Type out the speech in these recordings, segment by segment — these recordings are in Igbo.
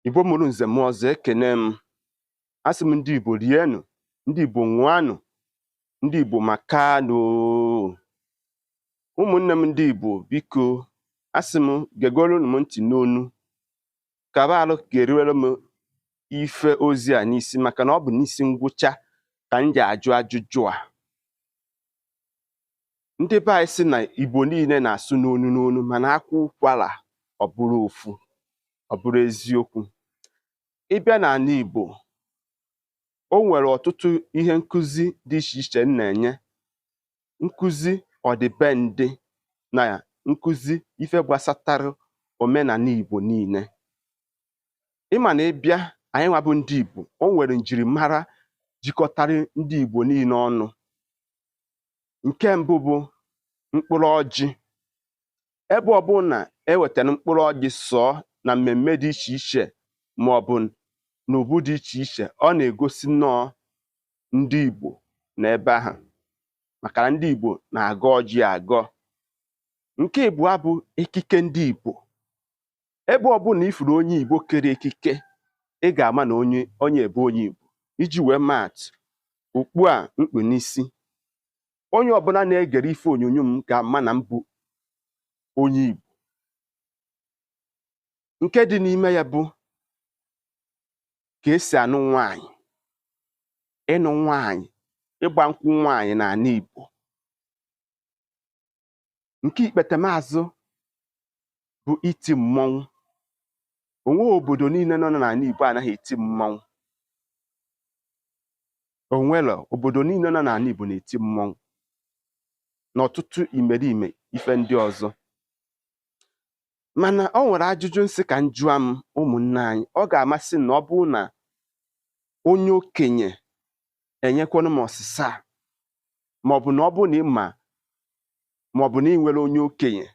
Igbo mụrụ nze mụọ ọzọ, ekene m. Asị m ndị Igbo rienụ, ndị Igbo ṅụanụ, ndị Igbo makanụ. Ụmụnne m ndị Igbo, biko, asị m gegoro m ntị n'onu, kaba alụ ga-eriwere m ife ozi a n'isi, maka na ọ bụ n'isi ngwụcha ka m ji ajụ ajụjụ a. Ndị be anyị sị na Igbo niile na-asụ n'onu n'onu, mana akwa ụkwara ọ bụrụ ofu, ọ bụrụ eziokwu. Ịbịa n'ala Igbo, o nwere ọtụtụ ihe nkụzi dị iche iche m na-enye, nkụzi ọdịbendị na nkụzi ife gbasatara omenala Igbo niile. Ịma na ịbịa, anyị nwa bụ ndị Igbo, o nwere njirimara jikọtara ndị Igbo niile ọnụ. Nke mbụ bụ mkpụrụ ọjị. Ebe ọbụla ewetara mkpụrụ ọjị sọọ na mmemme dị iche iche maọbụ n'ubu dị iche iche, ọ na-egosi nnọọ ndị Igbo n'ebe ahụ, maka na ndị Igbo na-agọ ọjị agọ. Nke ịbụọ bụ ekike ndị Igbo. Ebe ọbụla ifuru onye Igbo kere ekike, ị ga-ama na onye onye bụ onye Igbo. Iji wee maa atụ, okpu a mkpu n'isi, onye ọbụla na-egere ife onyonyo m ga-ama na m bụ onye Igbo. Nke dị n'ime ya bụ ka esi anụ nwaanyị, ịnụ nwaanyị, ịgba nkwụ nwaanyị n'ala Igbo. Nke ikpetemazụ bụ iti mmọnwụ. Onweghị obodo niile nọ n'ala Igbo anaghị eti mmọnwụ. Onwero obodo niile nọ n'ala Igbo na-eti mmọnwụ, na ọtụtụ imerime ife ndị ọzọ. Mana o nwere ajụjụ nsị ka m jụọ m ụmụnne anyị. Ọ ga-amasị m na ọ bụrụ na onye okenye enyekwanụ m ọsịsa a, maọbụ na ọ bụrụ na ị ma, maọbụ na ị nwere onye okenye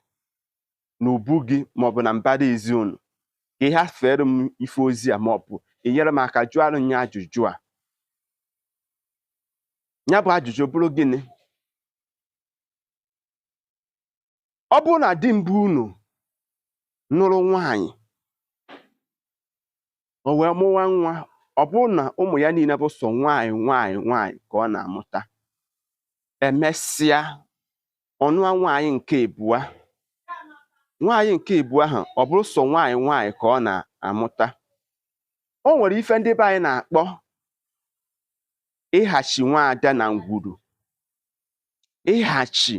n'ubu gị maọbụ na mbara ezi unu, ka ị hafere m ife ozi a, maọbụ ị nyere m aka jụọrọ m ya ajụjụ a. Ya bụ ajụjụ bụrụ gịnị? Ọ bụrụ na di mbụ unu nụrụ nwaanyị, o wee mụwa nwa, ọ bụrụ na ụmụ ya niile bụ sọ nwaanyị nwaanyị nwaanyị ka ọ na-amụta, emesịa ọ nụọ nwaanyị nke ịbụa, nwaanyị nke ịbụa ahụ ọ bụrụ sọ nwaanyị nwaanyị ka ọ na-amụta. O nwere ife ndị be anyị na-akpọ ịhachi nwaada na ngwuru. Ịhachi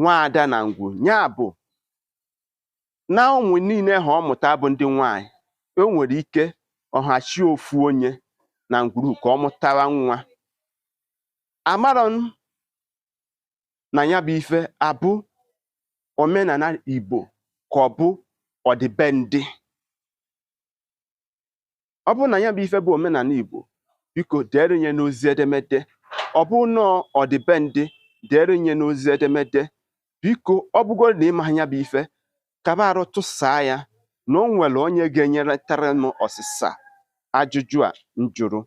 nwaada na ngwuru ya bụ na ụmụ niile ha ọ mụta bụ ndị nwaanyị, o nwere ike ọhachi ofu onye na ngwuru ka ọ mụtara nwa. Amarọ m na ya bụ ife abụ omenala Igbo ka ọ bụ ọdịbendị. Ọ bụrụ na ya bụ ife bụ omenala Igbo, biko deere nye n'ozi edemede. Ọ bụrụ na ọdịbendị, deere nye n'ozi edemede. Biko, ọ bụgoro na ịma ya bụ ife, kaba arụ tụsaa ya na o nwere onye ga-enyeretara m ọsịsa ajụjụ a m jụrụ.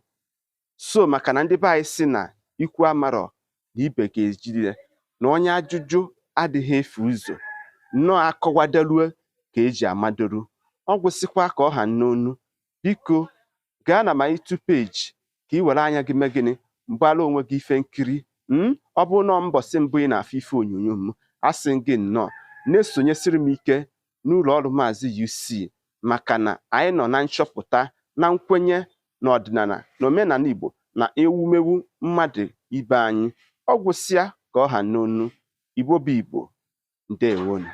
So maka na ndị be anyị sị na ikwu amarọ na ibe ga-ejide ya, na onye ajụjụ adịghị efu ụzọ, nnọọ akọwadelue ka eji amadoru. Ọ gwụsịkwa ka ọ ha n'onu. Biko gaa na my YouTube page ka ị were anya gị mee gịnị, mgbara onwe gị ife nkiri. Ọ bụrụ na mbọsị mbụ ị na-afụ ife onyonyo m, asị m gị nnọọ, na-esonyesiri m ike n'ụlọ ọrụ Maazị UC, maka na anyị nọ na nchọpụta na nkwenye na ọdịnala na omenala Igbo na ewumewu mmadụ ibe anyị. Ọ gwụsịa ka ọ ha n'onu. Igbo bụ Igbo, ndewonu.